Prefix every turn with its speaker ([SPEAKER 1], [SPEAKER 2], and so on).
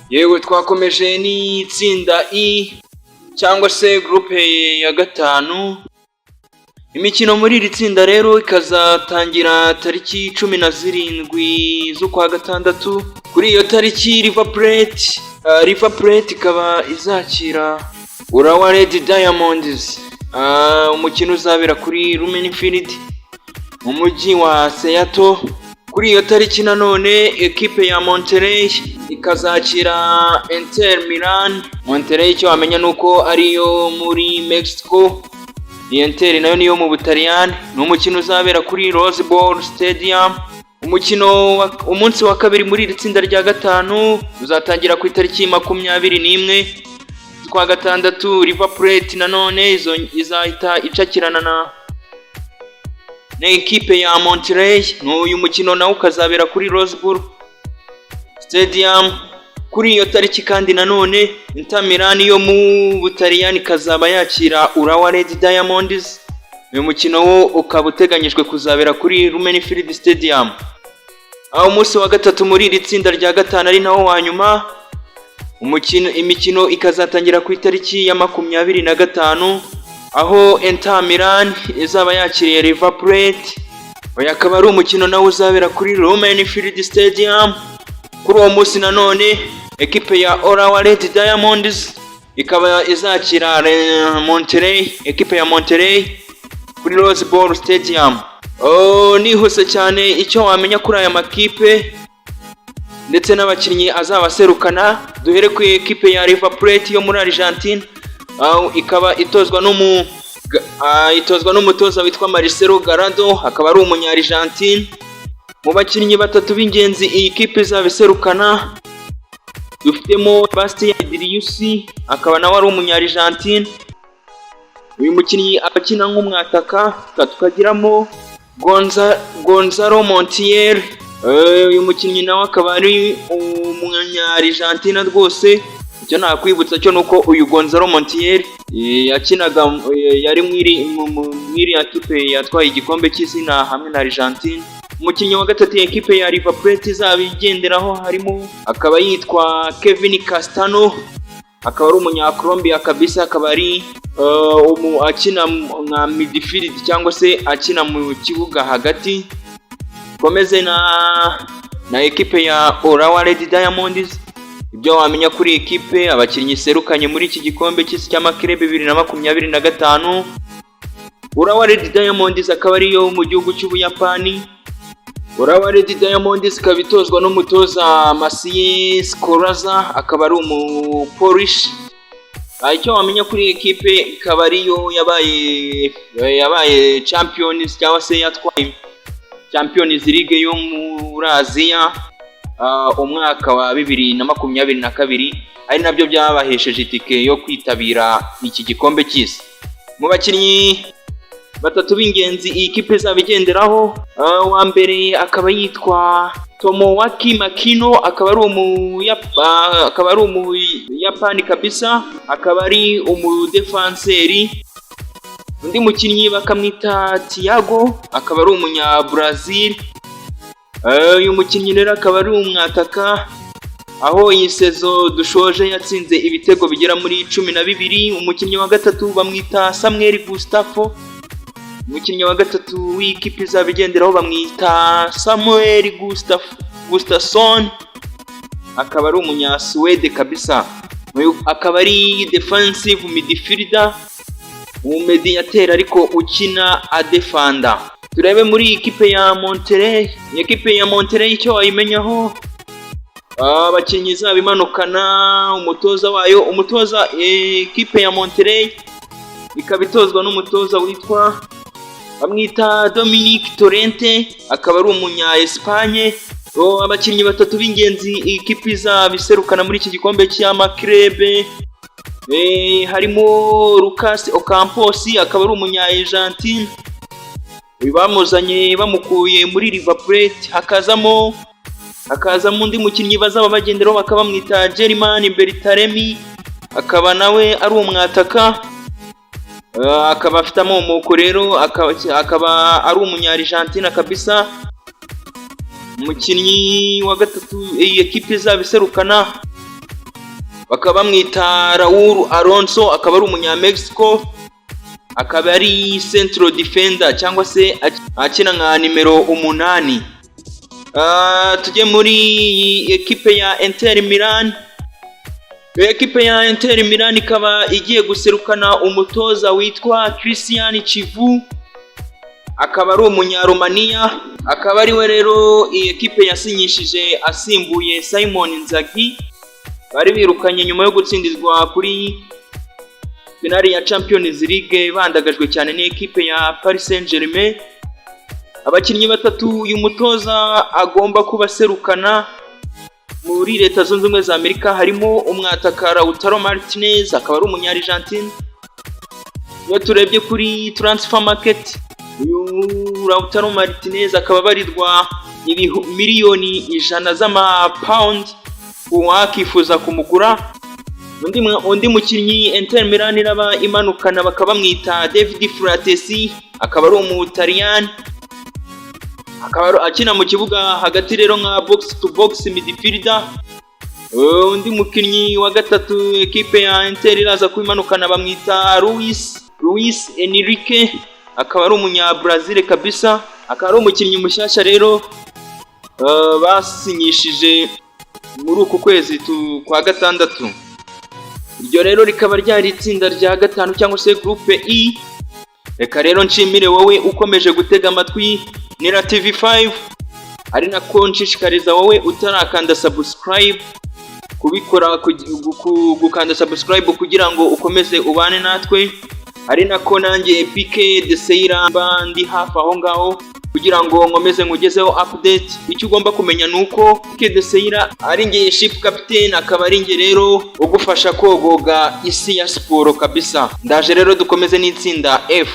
[SPEAKER 1] Yewe, twakomeje n'itsinda I cyangwa se groupe ya gatanu. Imikino muri iri tsinda rero ikazatangira tariki 17 z'ukwa gatandatu. Kuri iyo tariki River Plate ikaba izakira Urawa Red Diamonds. Umukino uzabera kuri Lumen Field mu mujyi wa Seattle. Kuri iyo tariki nanone ekipe ya Monterrey ikazakira Inter Milan. Monterrey, icyo wamenya ni uko ariyo muri Mexico, iyi Inter nayo niyo mu Butaliyani. Ni umukino uzabera kuri Rose Bowl Stadium. Umukino umunsi wa kabiri muri iri tsinda rya gatanu uzatangira ku itariki 21 z'ukwa gatandatu. River Plate nanone izahita icakirana na ekipe ya Monterrey. Uyu mukino nawo ukazabera kuri Rose Bowl Stadium. Kuri iyo tariki kandi nanone Inter Milan yo mu Butaliyani ikazaba yakira Urawa Red Diamonds. Uyu mukino wo ukaba uteganyijwe kuzabera kuri Lumen Field Stadium. Aho umunsi wa gatatu muri iri tsinda rya gatanu, ari nawo wa nyuma, imikino ikazatangira ku itariki ya 25, aho Inter Milan izaba yakiriye River Plate. Uyu akaba ari umukino nawo uzabera kuri Lumen Field Stadium. Kuri uwo munsi nanone ekipe ya Urawa Red Diamonds ikaba izakira Monterrey, ekipe ya Monterrey kuri Rose Bowl Stadium. Oh, nihuse cyane, icyo wamenya kuri aya makipe ndetse n'abakinnyi azaba aserukana. Duhere ku ekipe ya River Plate yo muri Argentine, aho ikaba itozwa n'umutoza witwa Marcelo Gallardo, akaba ari umunya Argentine. Mu bakinnyi batatu b'ingenzi iyi kipe izaba iserukana dufitemo Bastien Driussi, akaba nawe ari umunya Argentine. Uyu mukinnyi akina nk'umwataka. Tukagiramo Gonzalo Montiel. Uyu mukinnyi nawe akaba ari umunya Argentina rwose. Icyo nakwibutsa cyo nuko uyu Gonzalo Montiel yakinaga, yari mw'iriya kipe yatwaye igikombe cy'isi na hamwe na Argentine. Umukinnyi wa gatatu ekipe ya River Plate izaba igenderaho harimo, akaba yitwa Kevin Castano, akaba ari umunya kabisa, akaba ari akina nka midfield cyangwa se akina mu kibuga hagati. Komeze na ekipe ya Urawa Red Diamonds. Ibyo wamenya kuri ekipe, abakinnyi iserukanye muri iki gikombe cy'isi cy'ama club 2025. Urawa Red Diamonds akaba ariyo mu gihugu cy'Ubuyapani. Urawa Red Diamonds ikaba itozwa n'umutoza Maciej Skorza, akaba ari umupolish. Icyo wamenya kuri iyi ekipe, ikaba ariyo yabaye champions cyangwa se yatwaye Champions League yo muri Aziya umwaka wa 2022, ari nabyo byabahesheje itike yo kwitabira iki gikombe cy'isi. Mu bakinnyi batatu b'ingenzi iyi kipe izaba igenderaho, uwa mbere akaba yitwa Tomoaki Makino, akaba ari umuyapani kabisa, akaba ari umudefanseri. Undi mukinnyi bakamwita Thiago, akaba ari umunya Brazil. Uyu mukinnyi rero akaba ari umwataka, aho iyi saison dushoje yatsinze ibitego bigera muri 12. Umukinnyi wa gatatu bamwita Samuel Gustafson. Umukinnyi wa gatatu w'ikipe izaba igenderaho bamwita Samuel Gustafson, akaba ari umunyasuwede kabisa. Uyu akaba ari defensive midfielder, umumediyateri ariko ukina adefanda. Turebe muri iyi kipe ya Monterrey. Iyi kipe ya Monterrey, icyo wayimenyaho, abakinnyi izaba imanukana, umutoza wayo, umutoza, ekipe ya Monterrey ikaba itozwa n'umutoza witwa, bamwita Domènec Torrent, akaba ari umunya Espagne. Abakinnyi batatu b'ingenzi iyi kipe izaba iserukana muri iki gikombe cy'ama club harimo Lucas Ocampos, akaba ari umunya Argentine. Uyu bamuzanye bamukuye muri River Plate. Hakazamo undi mukinnyi bazaba bagenderaho, bakaba bamwita German Berterame, akaba nawe ari umwataka. Akaba afite amomoko rero, akaba ari umunya-Argentina kabisa. Umukinnyi wa gatatu iyi ekipe izaba iserukana bakaba bamwita Raul Alonso, akaba ari umunya-Mexico, akaba ari central defender cyangwa se akina nka nimero 8. Tujye muri iyi ekipe ya Inter Milan. Ekipe ya Inter Milan ikaba igiye guserukana umutoza witwa Christian Chivu, akaba ari umunyaromaniya, akaba ari we rero iyi ekipe yasinyishije asimbuye Simon Inzaghi bari birukanye nyuma yo gutsindirwa kuri finali ya Champions League, bandagajwe cyane n'ikipe ya Paris Saint-Germain. Abakinnyi batatu uyu mutoza agomba kuba aserukana muri Leta Zunze Ubumwe za Amerika harimo umwataka Lautaro Martinez, akaba ari umunya-Argentine. Iyo turebye kuri transfer market, uyu Lautaro Martinez akaba abarirwa miliyoni 100 z'amapawundi uwakifuza kumugura. Undi mukinnyi Inter Milan iraba imanukana bakaba bamwita David Frattesi, akaba ari umutaliyani, akaba akina mu kibuga hagati rero nka box to box midfielder. Undi mukinnyi wa gatatu ekipe ya Inter iraza kubimanukana bamwita Luis Enrique, akaba ari umunya Brazil kabisa, akaba ari umukinnyi mushyashya rero basinyishije muri uku kwezi kwa gatandatu. Iryo rero rikaba ryari itsinda rya gatanu cyangwa se groupe E. Reka rero nshimire wowe ukomeje gutega amatwi Nira TV 5, ari nako nshishikariza wowe utarakanda subscribe kubikora, gukanda subscribe kugira ngo ukomeze ubane natwe, ari nako nanjye PK Deseira mba ndi hafi aho ngaho kugira ngo nkomeze nkugezeho update. Icyo ugomba kumenya ni uko PK Deseira ari nge ship captain, akaba ari nge rero ugufasha kogoga isi ya siporo kabisa. Ndaje rero dukomeze n'itsinda F.